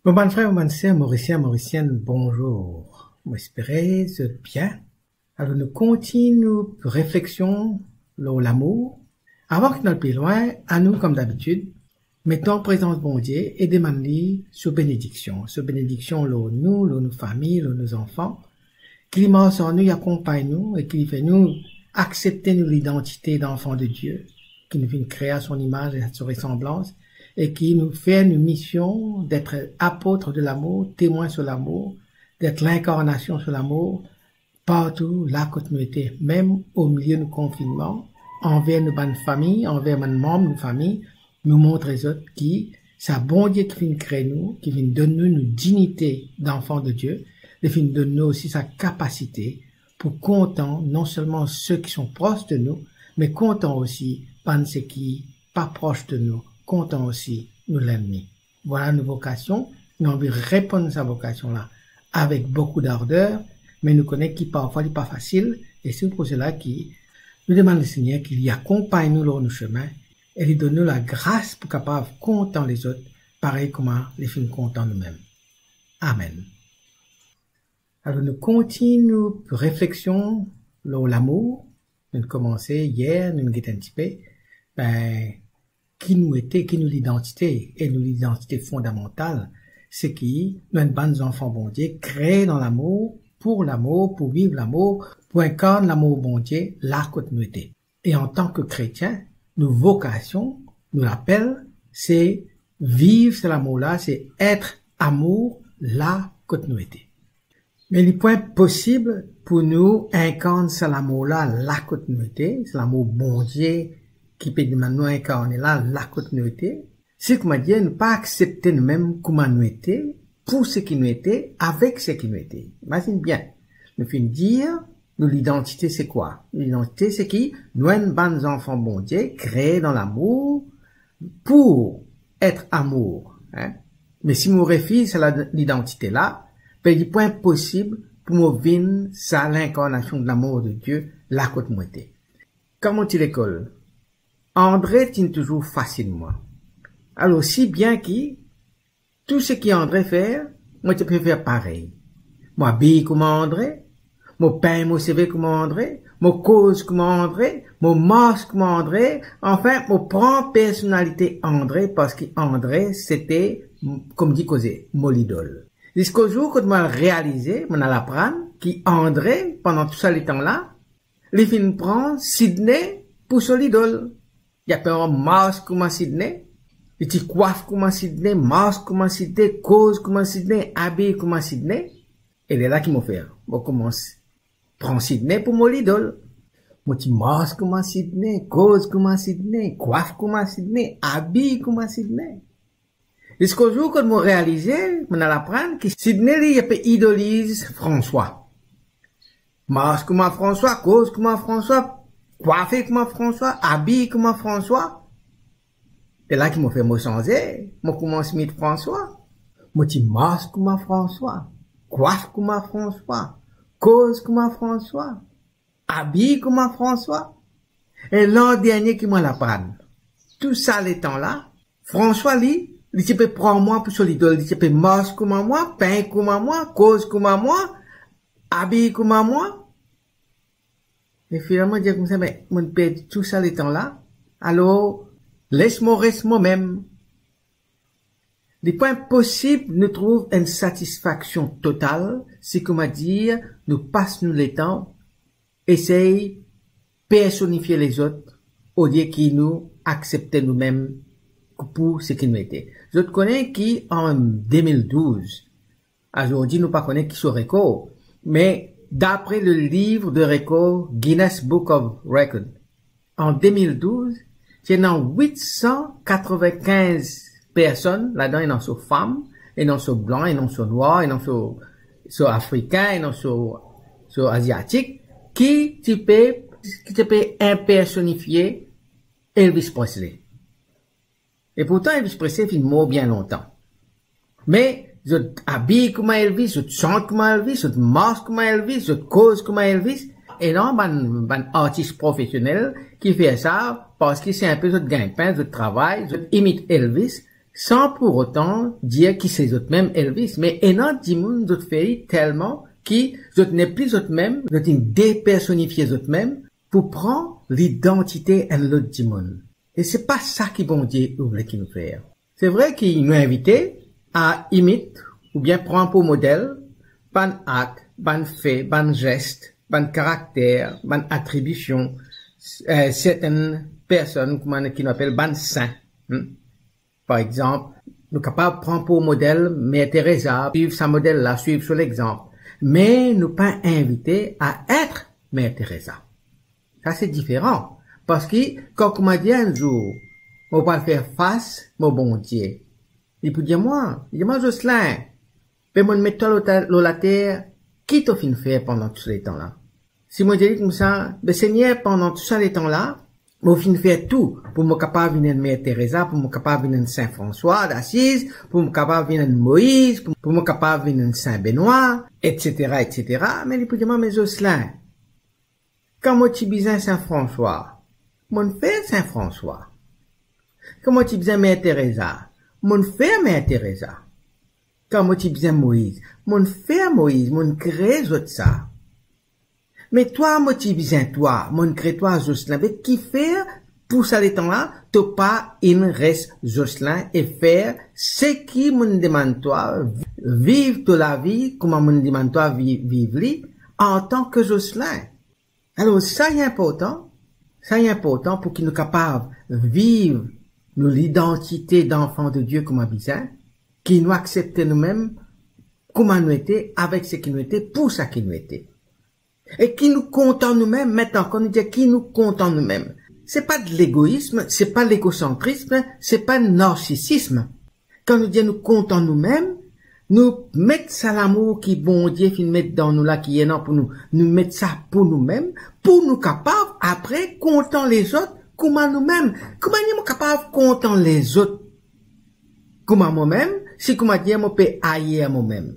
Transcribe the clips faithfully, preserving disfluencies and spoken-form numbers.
Mo bann frer, mo bann ser, Morisien, Morisienn, bonzour. Mo espere zot bien. Alor, nou kontign nou refleksion lor lamour. Avan ki nou al pli lwin, anou, kouma dabitid, met nou an prezans Bondie e demann li so benediksion, so benediksion lor nou, lor nou fami, lor nou zanfan, ki li mars ar nou, li akonpagn nou e ki li fer nou aksepte nou lidantite danfan de Dieu, ki nou finn kree a son imaz e a so resanblans, e ki nou fer nou mision d'être apôtres de l'amour, témoins sur l'amour, d'être l'incarnation sur l'amour, partou la kot nou ete, mem omilie nou konfinnman, anver nou bann fami, anver bann manb nou fami, nou montre zot ki sa Bondie ki finn kree nou, ki finn donn nou nou dinite danfan de Dieu, li finn donn nou osi sa kapasite pou kontan non selman seki son pros de nou, me kontan osi bann seki pa pros de nou, kontan osi nou lennmi. Vwala nou vokasion, nou anvi reponn sa vokasion la avek boukou darder, me nou kone ki parfwa li pa fasil, e se pou sela ki nou demann Lesegner ki li akonpagn nou lor nou semin e li donn nou lagras pou kapav kontan lezot parey kouma li finn kontan noumem. Amen. Alor, nou kontign nou refleksion lor lamour. Nou komanse yer, nou gete enn tipe, be, ki nou ete, ki nou lidantite, e nou lidantite fondamantal, seki nou enn bann zanfan Bondie, kree dan lamour, pou lamour, pou viv lamour, pou inkarn lamour Bondie la kot nou ete. E antan ki kretien, nou vokasion, nou lapel, se viv sa lamour la, se être amour la kot nou ete. Me li pwin posib pou nou inkarn sa lamour la, la kot nou ete, sa lamour Bondie ki pe demann nou inkarne la, la kot nou ete, si kouma dir nou pa aksepte noumem kouma nou ete, pou seki nou ete, avek seki nou ete. Imazinn bien, nou finn dir nou lidantite se kwa? Nou lidantite seki nou enn bann zanfan Bondie, kree dan lamour, pou être amour, hein? Me si mo refiz sa la, lidantite la, be li pwin posib pou mo vinn sa l'inkarnasion de lamour de Dieu la kot mo ete. Kan mo ti lekol, Andre ti'nn touzour fasin mwa. Alor, si bien ki tou seki Andre fer, mo ti pe fer parey. Mo abiy kouma Andre, mo pegn mo seve kouma Andre, mo koz kouma Andre, mo mars kouma Andre, anfin, mo pran personalite Andre, parski Andre, sete, kouma dir koze, mo lidol. Ziska zour kot mo al realize, mo al aprann ki Andre, pandan tou sa letan la, li finn pran Sidney pou so lidol. Li apel mars kouma Sidney, li ti kwaf kouma Sidney, mars kouma Sidney, koz kouma Sidney, abiy kouma Sidney. E lerla ki mo fer? Mo koumans pran Sidney pou mo lidol. Mo ti mars kouma Sidney, koz kouma Sidney, kwaf kouma Sidney, abiy kouma Sidney. Ziska zour kot mo realize, mo al aprann ki Sidney li, li pe idoliz François. Mars kouma François, koz kouma François, kwafe kouma François, abiy kouma François. E la ki mo fer, mo sanze, mo koumans imit François. Mo ti mars kouma François, kwaf kouma François, koz kouma François, abiy kouma François. E landernie ki mo al aprann, tou sa letan la, François li, li ti pe pran mwa pou so lidol, li ti pe mars kouma mwa, pegn kouma mwa, koz kouma mwa, abiy kouma mwa. E finalman, dir koumsa, me mo'nn perdi tou sa letan la, alor les mo res momem. Li pa inposib nou trouv enn satisfaksion total si, kouma dir, nou pas nou letan esey personifie lezot, olie ki nou aksepte noumem pou seki nou ete. Zot kone ki an de mil douz, azordi nou pa kone ki so rekor, me dapre le livre de records Guinness Book of Record, an de mil douz, ti ena wit san katreven-kinz personn, ladan ena so fam, ena so blan, ena so nwar, ena so, so afrikin, ena so, so aziatik, ki ti pe, ki ti pe inpersonifie Elvis Presley. E pourtan, Elvis Presley finn mor bien lontan. Me zot abiy kouma Elvis, zot sant kouma Elvis, zot mars kouma Elvis, zot koz kouma Elvis. Ena bann, bann artis profesionel ki fer sa parski se inpe zot gagnpin, zot travay, zot imit Elvis. San pour otan dir ki se zot mem Elvis, me ena dimoun zot fer li telman ki zot nepli zot mem, zot inn depersonifie zot mem pou pran lidantite enn lot dimoun. E se pa sa ki Bondie ou vle ki nou fer. Se vre ki nou invite a imit oubien pran pou model bann ak, bann fe, bann zes, bann karakter, bann atribision, eh, sertenn personn kouma ki nou apel bann sin. Hmm? Par exanp, nou kapav pran pou model Mer Teresa, swiv sa model la, swiv so lexanp. Me nou pa invite a et Mer Teresa. Sa se diferan. Parski kan kouma dir enn zour, mo pou al fer fas mo Bondie, li pou dir mwa, li dir mwa, Zoslin, be monn met twa lor ta-, lor later, ki to finn fer pandan tou sa letan la? Si mo dir li koumsa, be Segner, pandan tou sa letan la, mo finn fer tou pou mo kapav vinn enn Mer Teresa, pou mo kapav vinn enn Sin Franswa d'Asiz, pou mo kapav vinn enn Moiz, pou, pou mo kapav vinn enn Sin Benwa, etsetera, etsetera. Me li pou dir mwa, me Zoslin, kan mo ti bizin Sin Franswa, monn fer Sin Franswa. Kan mo ti bizin Mer Teresa, monn fer Mer Teresa. Kan mo ti bizin Moiz, monn fer Moiz, monn kre zot sa. Me twa, mo ti bizin twa, monn kre twa Zoslin. Be kifer pou sa letan la, to pa inn res Zoslin e fer seki monn demann twa, viv to lavi kouma monn demann twa vi-, viv li, antan ki Zoslin? Alor, sa inportan, sa inportan pou ki nou kapav viv nou lidantite d'enfant de Dieu kouma bizin, ki nou aksepte noumem kouma nou ete, avek seki nou ete, pou seki nou ete. E ki nou kontan noumem, mintnan kan nou dir ki nou kontan noumem, se pa de legoism, se pa legosantrism, se pa narsisism. Kan nou dir nou kontan noumem, nou met sa lamour ki Bondie finn met dan nou la, ki ena pou nou, nou met sa pou noumem, pou nou kapav apre kontan lezot kouma noumem. Kouma mo kapav kontan lezot kouma momem, si kouma dir mo pe ayer momem,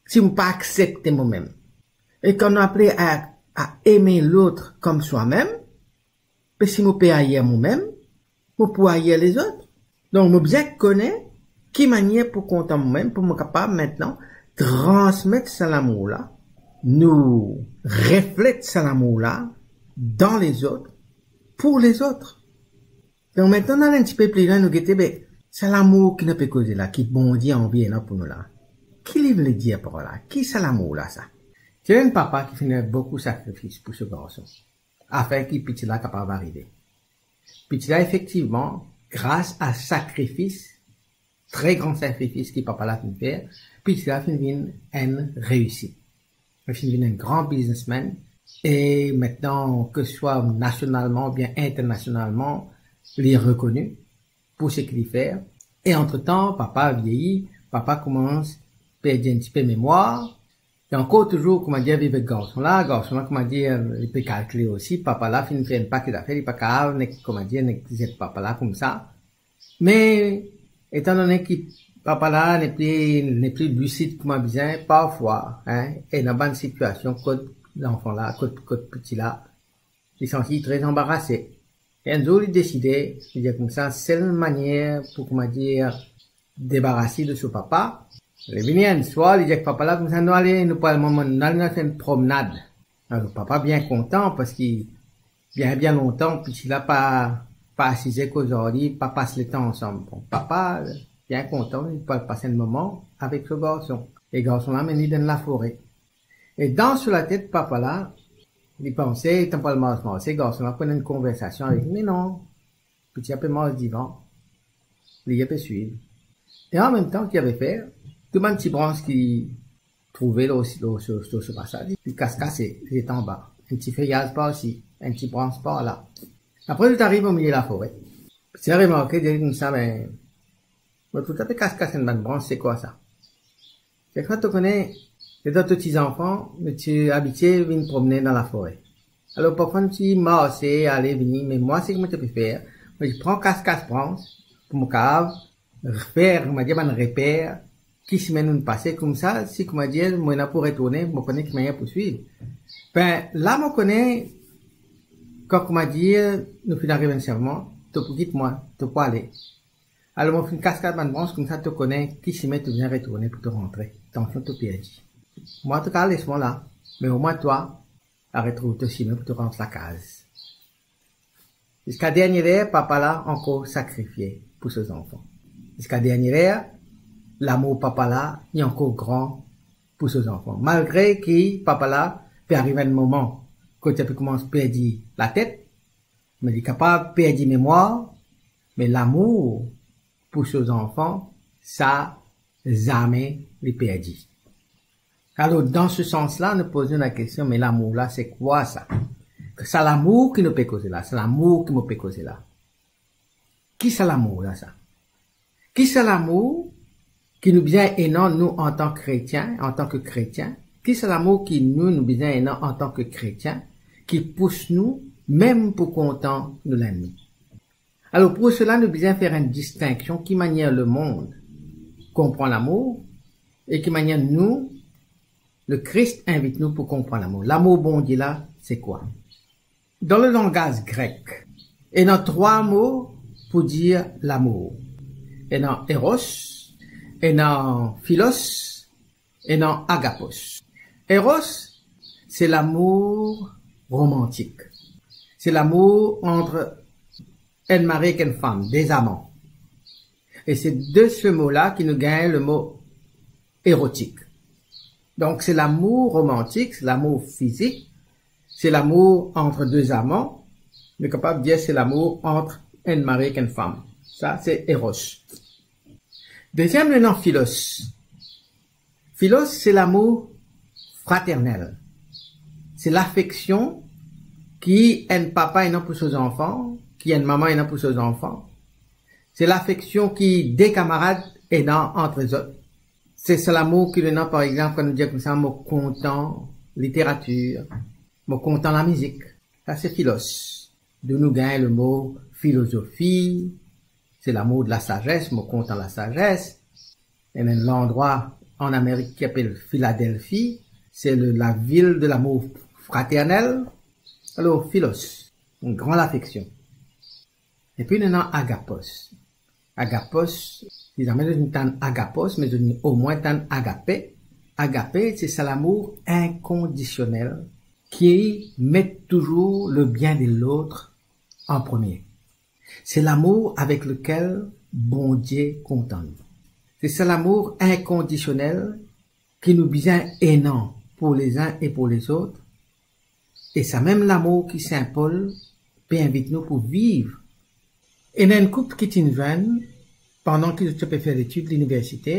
si mo pa aksepte momem? E kan nou apele a, a aimer l'autre comme soi-même, be si mo pe ayer momem, mo pou ayer lezot. Donk, mo bizin kone ki manier pou kontan momem, pou mo kapav mintnan transmet sa lamour la, nou reflet sa lamour la dan lezot, pou lezot. Donk, mintnan, nou al enn tipe pli lwin, nou gete, be, sa lamour ki nou pe koze la, ki Bondie anvi ena pou nou la, ki li vle dir par la? Ki sa lamour la, sa? Ti ena enn papa ki finn fer boukou sakrifis pou so garson, afin ki piti la kapav arive. Piti la, efektivman, gras a sakrifis, tre gran sakrifis ki papa la finn fer, piti la finn vinn enn reisit. Li finn vinn enn gran biznesmenn, e mintnan, ke swa nasionalman oubien internasionalman, li rekoni pou seki li fer. E antretan, papa vieyi, papa koumans perdi enn tipe memwar, e ankor touzour, kouma dir, viv ek garson la, garson la, kouma dir, li pe kalkile osi, papa la finn fer enn pake zafer, li pa kapav nek, kouma dir, nek zet papa la koumsa. Me, etandone ki papa la nepli, nepli lisid kouma bizin, parfwa, hein, ena bann sitiasion kot lanfan la, kot, kot piti la, li santi tre anbarase. E enn zour, li deside, li dir koumsa, sel manier pou, kouma dir, debarase de so papa, li vini enn swar, li dir ek papa la koumsa, nou ale, nou pou al, momon, nou ale, nou al fer enn promnad. Alor, papa bien kontan, parski bien, bien lontan, piti la pa, pa asize koz ar li, pa pas letan ansam. Bon, papa bien kontan, li pou al pas enn moman avek so garson. E garson la amenn li dan lafore. E dan so latet, papa la, li panse, letan pou al mars, marse, garson la pou ena enn konversasion avek li, me non, piti la pe mars divan, li pe swiv. E anmemtan, ki li pe fer, tou bann ti brans ki trouve lor, lor, lor, lor so pasaz, li kas-kase, li zet anba. Enn ti feyaz par isi, enn ti brans par la. Apre, li ariv omilie lafore. Piti la remarke, dir li koumsa, me, mo trouv twa pe kas-kas enn bann brans, se kwa sa? Kekfwa, to kone, letan to ti zanfan, nou ti abitie vinn promne dan lafore. Alor, parfwa, nou ti marse, ale, vini, me mwa, seki mo ti pe fer, mo ti pran kas-kas brans, pou mo kapav fer, kouma dir, bann reper, ki sime nou pase, koumsa, si, kouma dir, mo ena pou retourne, mo kone ki manier pou swiv. Be, la, mo kone, kan, kouma dir, nou finn ariv enn serman, to pou kit mwa, to pou ale. Alor, mo finn kas kat bann brans, koumsa to kone ki sime to bizin retourne pou to rantre. Tansion to perdi. Mwa, antouka, les mwa la, me omwin twa, al retrouv to sime pou to rant lakaz. Ziska dernie ler, papa la ankor sakrifie pou so zanfan. Ziska dernie ler, lamour papa la, li ankor gran pou so zanfan. Malgre ki papa la pe ariv enn moman kot li pe koumans perdi latet, me li kapav perdi memwar, me lamour pou so zanfan, sa zame li perdi. Alor, dan se sans la, nou poz nou lakestion, me lamour la, se kwa sa? Sa lamour ki nou pe koze la, sa lamour ki mo pe koze la. Ki sa lamour la, sa? Ki sa lamour ki nou bizin ena, nou, antan kretien, antan ki kretien? Ki sa lamour ki nou, nou bizin ena antan ki kretien, ki pous nou mem pou kontan nou lennmi? Alor, pou sela, nou bizin fer enn distinksion ki manier lemond konpran lamour e ki manier nou, Lekris invit nou pou konpran lamour. Lamour Bondie la, se kwa? Dan le langaz grek, ena trwa mo pou dir lamour. Ena eros, ena philos, ena agapos. Eros, se lamour romantik. Se lamour ant enn mari ek enn fam, de zaman. E se de se mo la ki nou gagn le mo erotik. Donk, se lamour romantik, se lamour fizik, se lamour ant de zaman, nou kapav dir se lamour ant enn mari ek enn fam. Sa, se eros. Deziem, nou ena philos. Philos, se lamour fraternel. Se lafeksion ki enn papa ena pou so zanfan, ki enn mama ena pou so zanfan. Se lafeksion ki de kamarad ena ant zot. Se sa lamour ki nou ena, par exanp, kan nou dir koumsa, mo kontan literatir, mo kontan lamizik. Sa se philos. Dou nou gagn le mo filozofi, se lamour de lasazes, mo kontan lasazes. Ena enn landrwa an Amerik ki apel Filadelfi, se le, lavil de lamour fraternel. Alor, philos, enn gran lafeksion. Epi nou ena agapos. Agapos, si zame zot inn tann agapos, me zot inn omwin tann agape. Agape, se sa lamour inkondisionel ki met touzour le bien de lot an premie. Se lamour avek lekel Bondie kontan nou. Se sa lamour inkondisionel ki nou bizin ena pou lezin e pou lezot, e sa mem lamour ki Sin Pol pe invit nou pou viv. Ena enn koup ki ti inn zwenn pandan ki zot ti pe fer letid liniversite,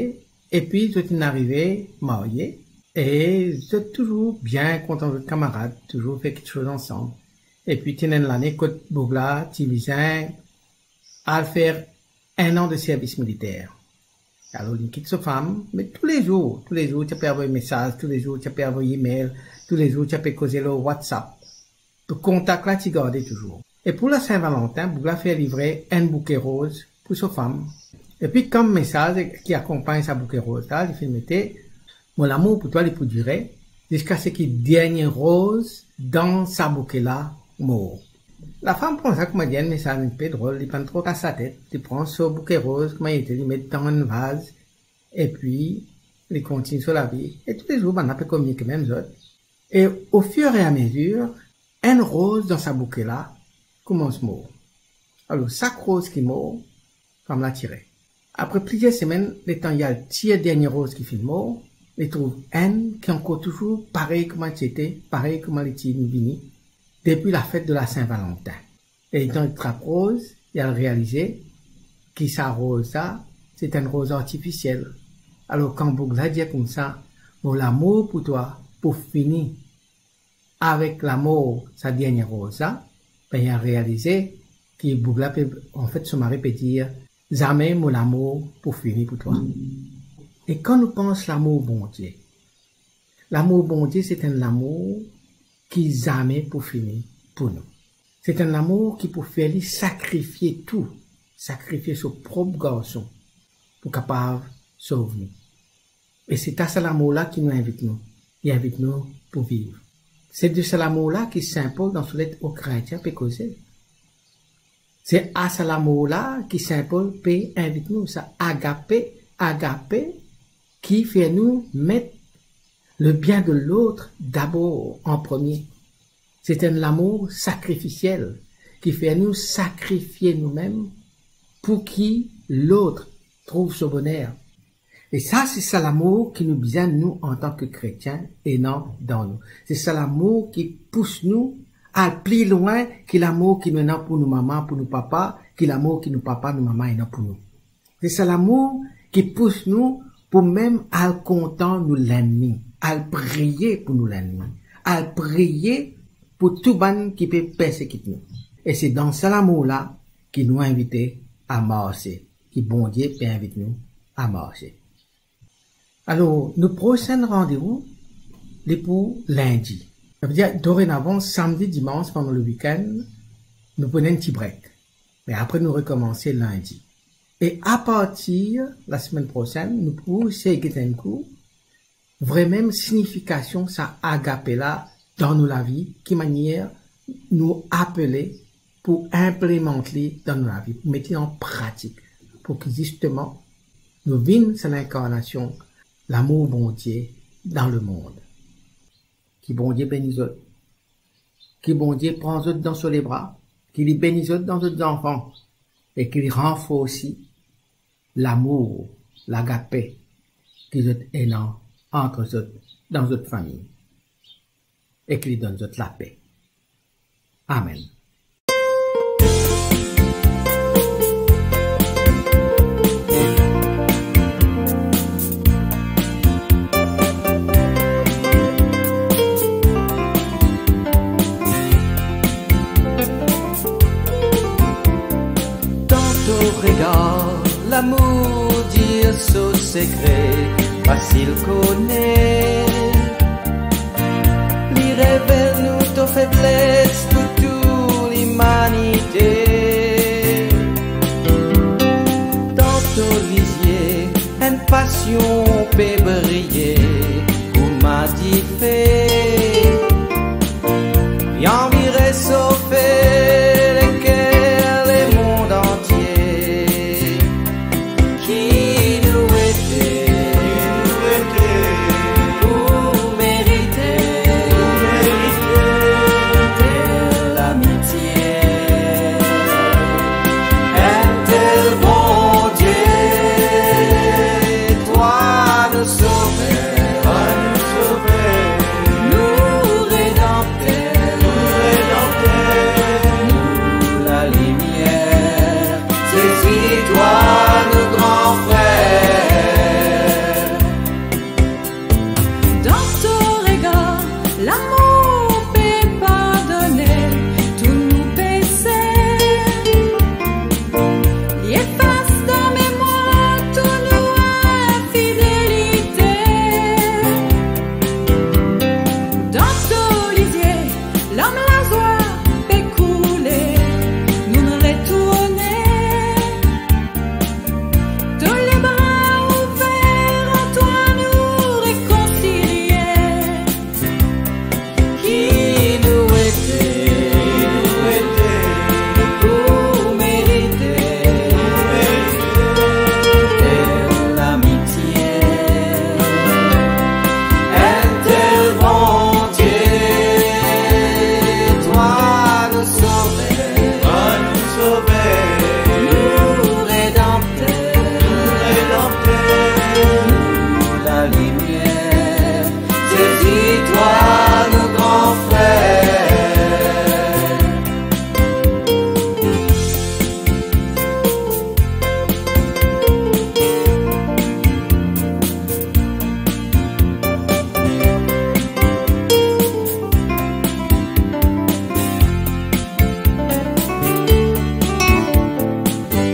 epi zot inn arive marye, e zot touzour bien kontan zot kamarad, touzour fer kiksoz ansam. Epi ti ena enn lane kot boug la ti bizin al fer enn an de servis militer. Alor, li kit so fam, me toulezour, toulezour, ti pe avoy mesaz, toulezour, ti pe avoy email, toulezour, ti pe koze lor WhatsApp. Kontak la ti garde touzour. E pou Lasin Valantin, boug la fer livre enn bouke roz pou so fam. Epi, kom mesaz ki akonpagn sa bouke roz la, li finn mete, "Mo lamour pou twa, li pou dire, ziska seki dernie roz dan sa bouke la mor." Lafam pran sa kouma dir enn mesaz enn pe drol, li pa'nn tro kas latet, li pran so bouke roz kouma li ete, li met dan enn vaz, epi li kontign so lavi, e toulezour bann la pe kominike mem zot. E ofirameazir, enn roz dan sa bouke la koumans mor. Alor, sak roz ki mor, fam la tire. Apre plizier semenn, letan li al tir dernie roz ki finn mor, li trouv enn ki ankor touzour parey kouma ti ete, parey kouma li ti vini depi lafet de Lasin Valantin. E letan li trap roz, li al realize ki sa roz sa, se enn roz artifisiel. Alor, kan boug la dir koumsa, "Mo lamour pou twa pou fini avek lamor sa dernie roz la," be, li al realize ki boug la pe, anfet, so mari pe dir, "Zame mo lamour pou fini pou twa." E kan nou pans lamour Bondie, lamour Bondie, se enn lamour ki zame pou fini pou nou. Se enn lamour ki pou fer li sakrifie tou, sakrifie so prop garson pou kapav sov nou. E se ta sa lamour la ki nou invit nou, li invit nou pou viv. Se de sa lamour la ki Sin Pol dan so let o Korintien pe koze. Se a sa lamour la ki Sin Pol pe invit nou, sa agape, agape, ki fer nou met le bien de l'autre d'abord, en premier. Se enn lamour sakrifisiel ki fer nou sakrifie noumem pou ki lot trouv so boner. E sa, se sa lamour ki nou bizin, nou, antan ki kretien, ena dan nou. Se sa lamour ki pous nou al pli lwin ki lamour ki nou ena pou nou mama, pou nou papa, ki lamour ki nou papa, nou mama ena pou nou. Se sa lamour ki pous nou pou mem al kontan nou lennmi, al priye pou nou lennmi, al priye pou tou bann ki pe persekit nou. E se dan sa lamour la ki nou invite a marse, ki Bondie pe invit nou a marse. Alor, nou prosin randevou, li pou lindi. Savedir, dorenavan, samdi, dimans, pandan le wikenn, nou pou ena enn ti brek. Me apre, nou rekomanse lindi. E apartir lasemenn prosenn, nou pou sey get enn kou vremem signifikasion sa agape la dan nou lavi, ki manier nou apele pou inplimant li dan nou lavi, pou met li an pratik, pou ki zisteman nou vinn sa linkarnasion lamour Bondie dan lemond. Ki Bondie beni zot. Ki Bondie pran zot dan so lebra, ki li beni zot dan zot zanfan, e ki li ranforsi lamour, lagape ki zot ena ant zot, dan zot fami, e ki li donn zot lape. Amen. Dan to regar, lamour dir so sekre, fasil kone. Li revel nou to febles pou tou limanite. Dan to lizie, enn pasion pe briye kouma dife. Li anvi resofe leker, lemond antie. Ki nou ete pou merite enn tel lamitie, enn tel Bondie, twa nou Sover, twa nou Sover, nou Redanter, nou Redanter, nou lalimier. Sezi twa nou gran frer. Dan to regar, lamour pe pardone tou nou pese. Li efas dan memwar tou nou infidelite. Dan to lizie, larm lazwa pe koule, nou retourne. To lebra ouver, an twa nou rekonsilie. Ki nou ete pou merite enn tel lamitie, enn tel Bondie, twa nou Sover, twa nou Sover, nou Redanter, nou Redanter, nou lalimier. Sezi twa nou gran frer.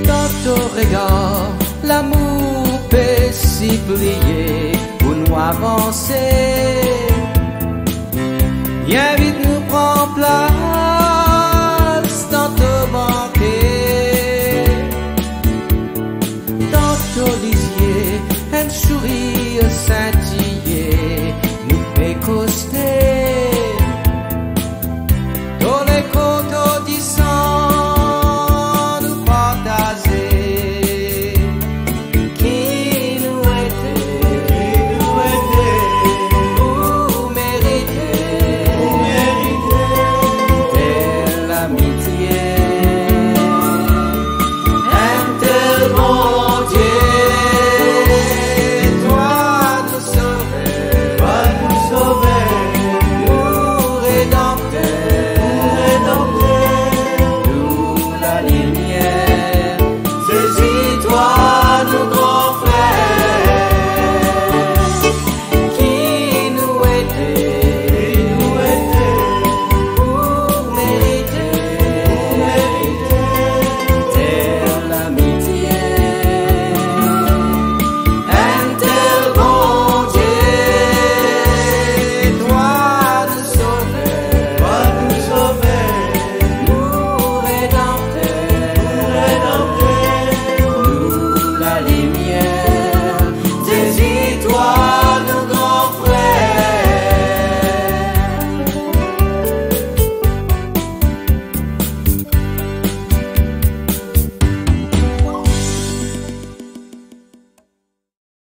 Dan to regar, lamour pe sipliye pou nou avanse. Li invit nou pran plas